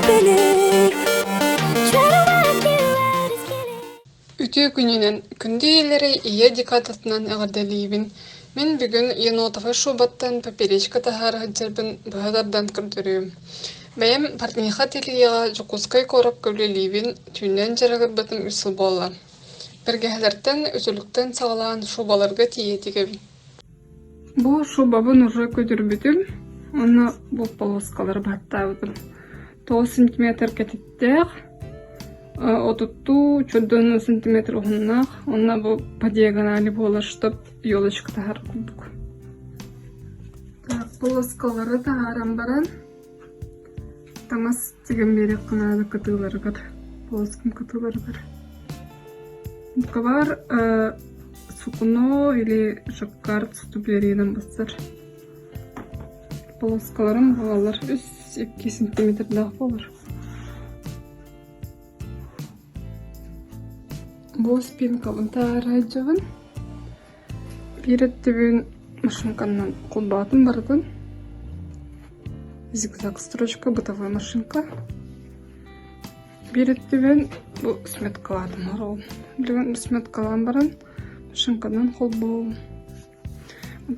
spinning. Try to work you out is killing. Үтүө күнүнэн, күндү ийэлэри Ийэ декадатынан эҕэрдэлиибин. Мин бүгүн Енотова шубаттан поперечка таһаара сылдьарбын быһа тардан көрдөрүөм. Бэйэм Портниха ательеҕа Дьокуускай куоракка үлэлиибин, түүннэн дьарыгырбытым үс сыл буолла. Бэргэһэлэртэн, үтүлүктэн саҕалаан шубаларга тиийэ тигэбин. Бу шубабын уже көтүрбүтүм уонна бу полоскалары баттаабытым. 9 сантиметр кэтиттээх, отуттуу чордону сантиметр уһуннаах уонна бу по диагонали буолар, чтоб елочка таһар курдук. Так, полоскалары таһааран баран таҥас тигэн биэриэххэ наада кытыыларыгар, полоскам кытыыларыгар. Рукавар сукно или жаккард сутуплериынан бассар. Полоскаларым буолаллар үс икки сантиметрдаах буолар. Бу спинкабын таһаарайдьабын. Биир өттүбүн машинканан холбоотум барытын. Зигзаг строчка, бытовая машинка. Биир өттүбүн бу сметкалаатым оруолун. Билигин сметкалаан баран машинканан холбоом.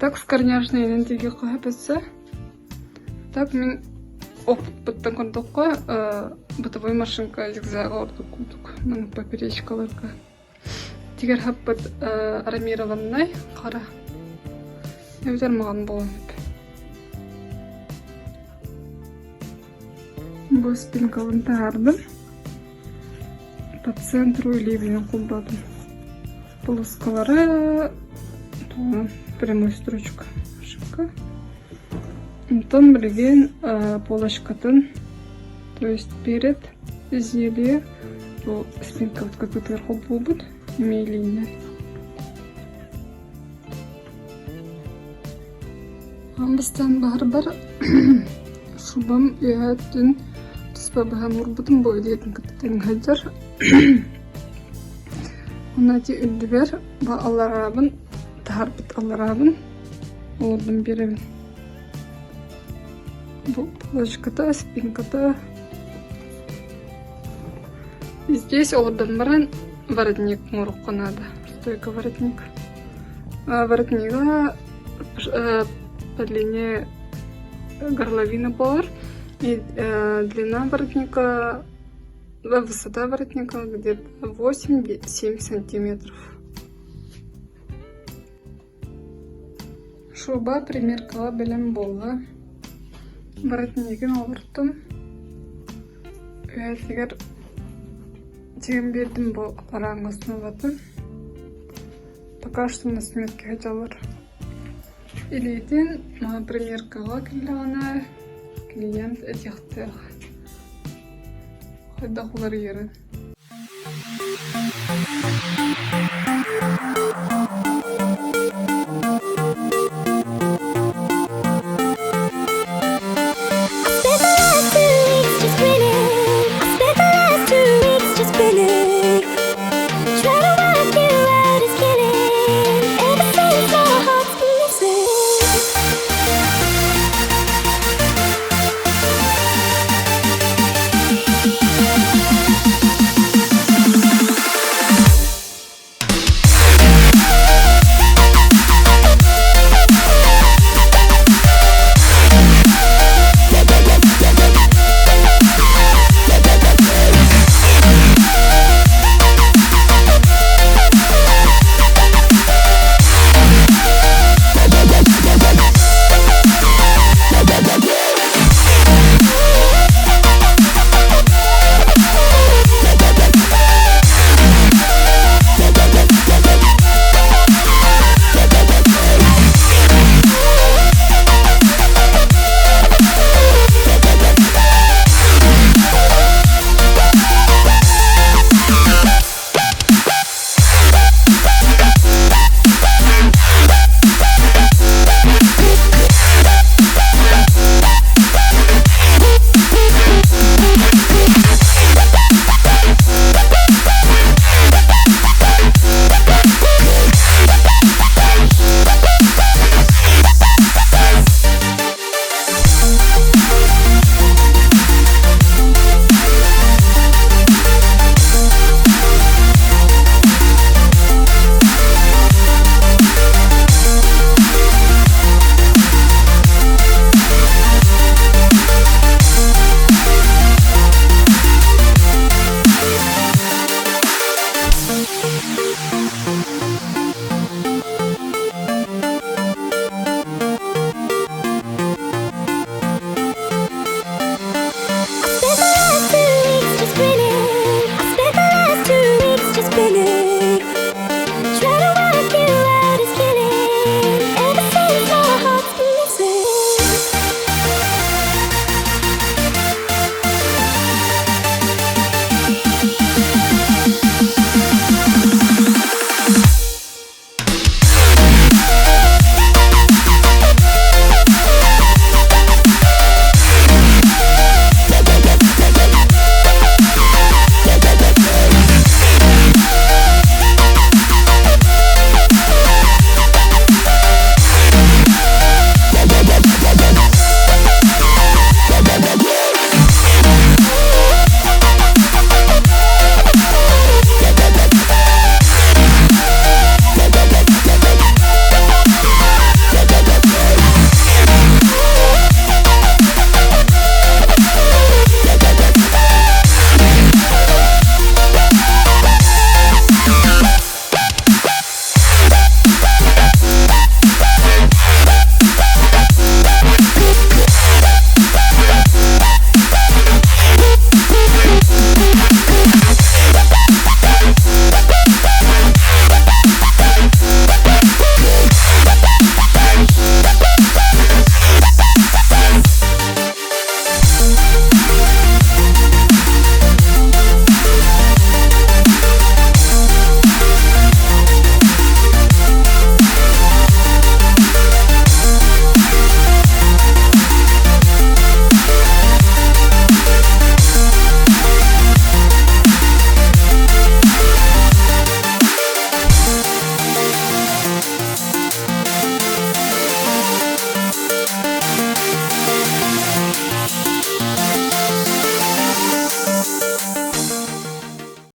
Так скорняжныйынан тигиэххэ сөп өссө. Так мин опытпыттан көрдөххө, бытовой машинка зигзага ордук курдук маннык поперечкаларга. Тигэр хаппыт армированнай хара эбэтэр маҕан буолуон сөп. Бу спинкабын таһаардым. По центру илиибинэн холбоотум. Полоскалара прямой строчка ошибка. Онтон билигин полочкатын, то есть перед изделие бу спинкабыт кытыытыгар холбуубут эмиэ илиинэн. Аан бастаан баһарбар шубам үөһээ өттүн туспа быһан уурбутум бу илиитин кытта тэҥҥэ сылдьар. Онно ити үрдүбэр бу аллараабын таһаарбыт аллараабын олордон биэрэбин. Бу полочката, спинката. Здесь олордон баран воротник оҥоруохха наада. Стойка воротник. Воротнига по длине горловина буолар. И длина воротника, высота воротника где-то 8-7 сантиметров. Шуба примеркаҕа бэлэм буолла. Воротнигын олортум. Үөһэтигэр тигэн биэрдим бу араҥа основатын. Пока что на сметке сылдьаллар. Илиитин примеркаҕа кэллэҕинэ клиент этиэхтээх хайдах уларыйарын.